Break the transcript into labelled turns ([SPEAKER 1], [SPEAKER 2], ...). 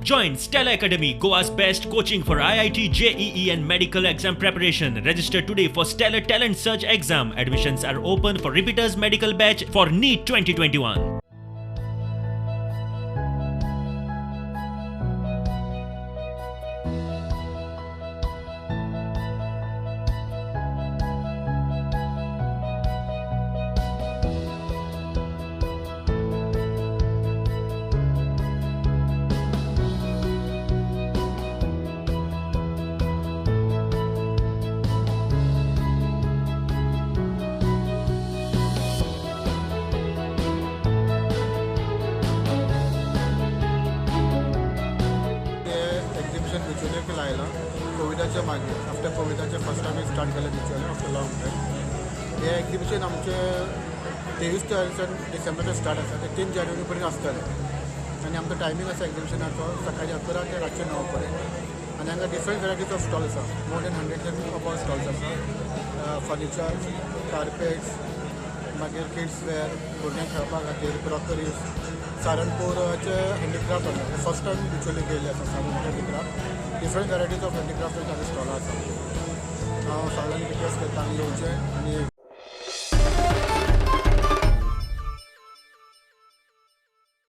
[SPEAKER 1] Join Stellar Academy, Goa's best coaching for IIT, JEE and medical exam preparation. Register today for Stellar Talent Search exam. Admissions are open for repeaters medical batch for NEET 2021.
[SPEAKER 2] कोविडाच्या मागीर after कोविडाचे first time start केलें बिचोले after long time. हे exhibition आमचे 23 डिसेंबराचे start आसा ते 3 जानेवारी पर्यंत आसतलें आनी आमचो टायमींग आसा एक्झिबिशनाचो सकाळी 11 ते रातचे 9 पर्यंत. आनी हांगा डिफरंट वेरायटीज ऑफ स्टॉल आसा, मोर देन 100 अबाव स्टॉल्स आसा. फर्निचर, कार्पेट्स, मागीर किड्स वेअर, भुरग्यांक खेळपा खातीर क्रॉकरीज, सारणपूराचे हँडीक्राफ्ट आसा. फर्स्ट टायम बिचोले केल्ले आसा Saharanpur handicraft. Different varieties of handicraft आमी स्टॉलां आसा. हांव सगळ्यांक रिक्वेस्ट करता आनी येवचें आनी